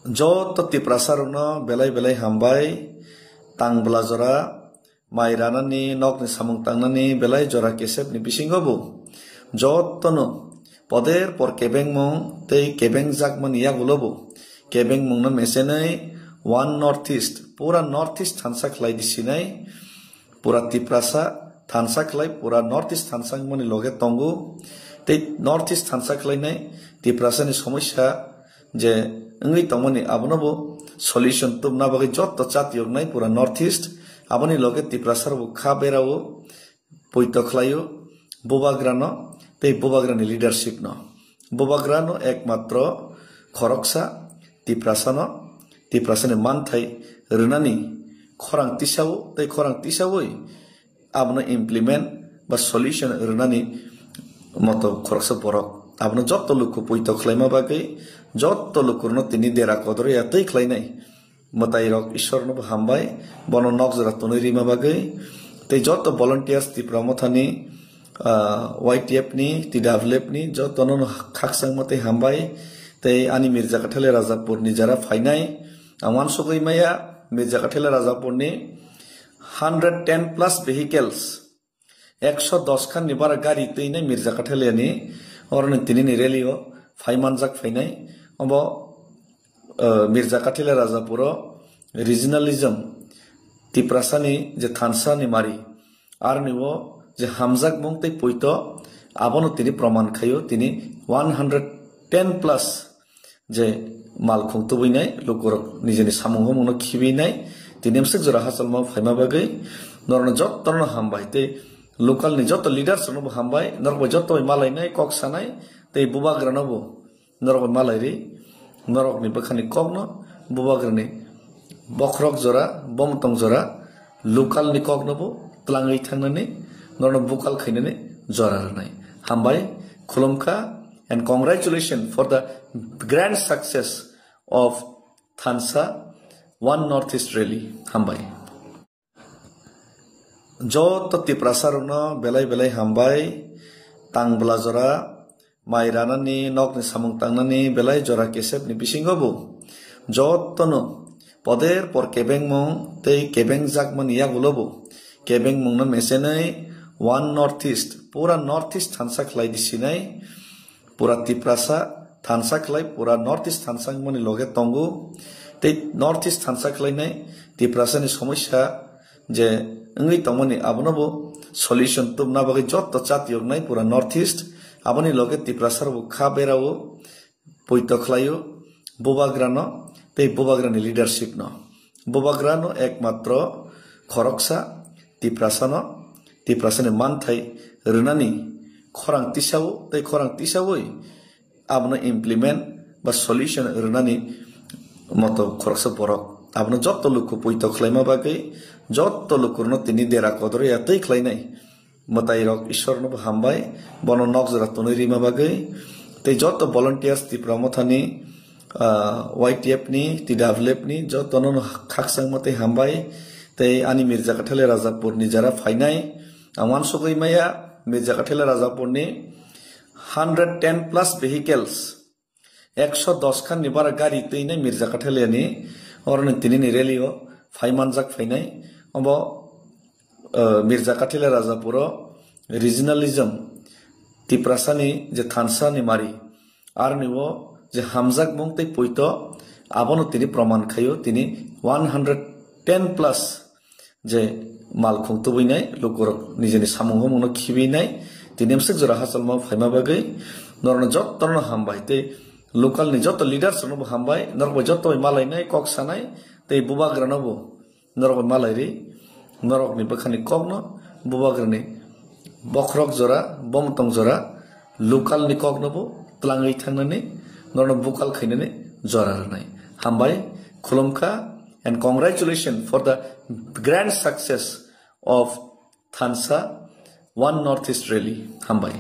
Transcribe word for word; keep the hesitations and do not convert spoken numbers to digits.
Joto Tiprasa rokno belai belai hambai. Tang bwla jora, mai ranani, nokni samung tangnani belai jora kesepni bisingo bo jotono poder por kebengmung tei kebengjakmani yagulo bo kebengmungno mesenai One North East, pura North East thansa khlai di sinai. Pura Tiprasa thansa khlai, pura North East thansa wngmani loge tongo. Tei North East thansa khlainai Tiprasani somosya je wngwi tongmani, abono bo solution tubna bagwi joto chatiyoknai pura North East. Aboni loge Tiprasa rokbo kha berao, poito khlaio Bubagrano tei Bubagrani leadership no. Bubagrano ekmatro khoroksa Tiprasano, Tiprasani manthai rwnani khorang tisao tei khorang tisawi abono implement ba solution rwnani moto khoroksa borok. Abono joto luku poito khlaima bagwi, joto lukurno tini dera kodorya twi khlainai. Mwtai rok Ishwar no bo hambai, bono nok jora tonwi rima bagwi. Tei joto volunteers Tipra Mothani, ah, Y T F ni, T W F ni, jotono no khakchangma tei hambai. Tei ani Mirza Kathele Rajapur ni jara phainai. Ang uansugwi maya Mirza Kathele Rajapur ni hundred ten plus vehicles, ekso dos khan ni bara gari twinai Mirza Kathele ni, oro ni tini ni rally o phai manjak phainai. Obo, eh, Mirza Kathele Rajapur o regionalism, Tiprasani je thansa ni mari, arni o je hamjakmung tei poito, abono tini proman khaio, tini one hundred ten plus je malkhung tubui nai, lukurok nijeni samung hamungno khibui nai, tini mswk jora hachalma phaima bagwi norokno jotono hambai tei local ni joto leaders rokno bo hambai, norok bai joto bai malai nai, kok sanai tei Bubagrano bo norok bai malai ri, norokni bwkhani kokno Bubagrani bokhorok jora, bomtong jora, local ni kokno bo twlangwi thangnani, norokno bukal khainani jora rwnai. Hambai, khulumkha, and congratulations for the grand success of Thansa One North East Rally. Hambai. Joto Tiprasa rokno belai belai hambai. Tang bwla jora, mai ranani, nokni samung tangnani belai jora kesepni bisingo bo jotono poder por kebengmung tei kebengjakmani yagulo bo kebengmungno mesenai One North East, pura North East thansa khlai di sinai. Pura Tiprasa thansa khlai, pura North East thansa wngmani loge tongo. Tei North East thansa khlainai Tiprasani somosya je wngwi tongmani, abono bo solution tubna bagwi joto chatiyoknai pura North East. Aboni loge Tiprasa rokbo kha berao, poito khlaio Bubagrano tei Bubagrani leadership no. Bubagrano ekmatro khoroksa Tiprasano, Tiprasani manthai rwnani khorang tisao tei khorang tisawi abono implement ba solution rwnani moto khoroksa borok. Abono joto luku poito khlaima bagwi joto lukurno tini dera kodorya twi khlainai. Mwtai rok Ishwar no bo hambai, bono nok jora tonwi rima bagwi. Tei joto volunteers Tipra Mothani, ah, Y T F ni, T W F ni jotono no khakchangma tei hambai. Tei ani Mirza Kathele Rajapur ni jara phainai. Ang uansugwi maya Mirza Kathele Rajapur ni hundred ten plus vehicles, ekso dos khan ni bara gari twinai Mirza Kathele ni, oro ni tini ni rally o phai manjak phainai. Obo, eh, Mirza Kathele Rajapur o regionalism, Tiprasani je thansa ni mari, arni o je hamjakmung tei poito, abono tini proman khaio, tini one hundred ten plus je malkhung tubui nai, lukurok nijeni samung hamungno khibui nai, tini mswk jora hachalma phaima bagwi norokno jotono hambai tei local ni joto leaders rokno bo hambai, norok bai joto bai malai nai, kok sanai tei Bubagrano bo norok bai malai ri, norokni bwkhani kokno Bubagrani bokhorok jora, bomtong jora, local ni kokno bo twlangwi thangnani, norokno bukal khainani jora rwnai. Hambai, khulumkha, and congratulations for the grand success of Thansa One North East Rally. Hambai.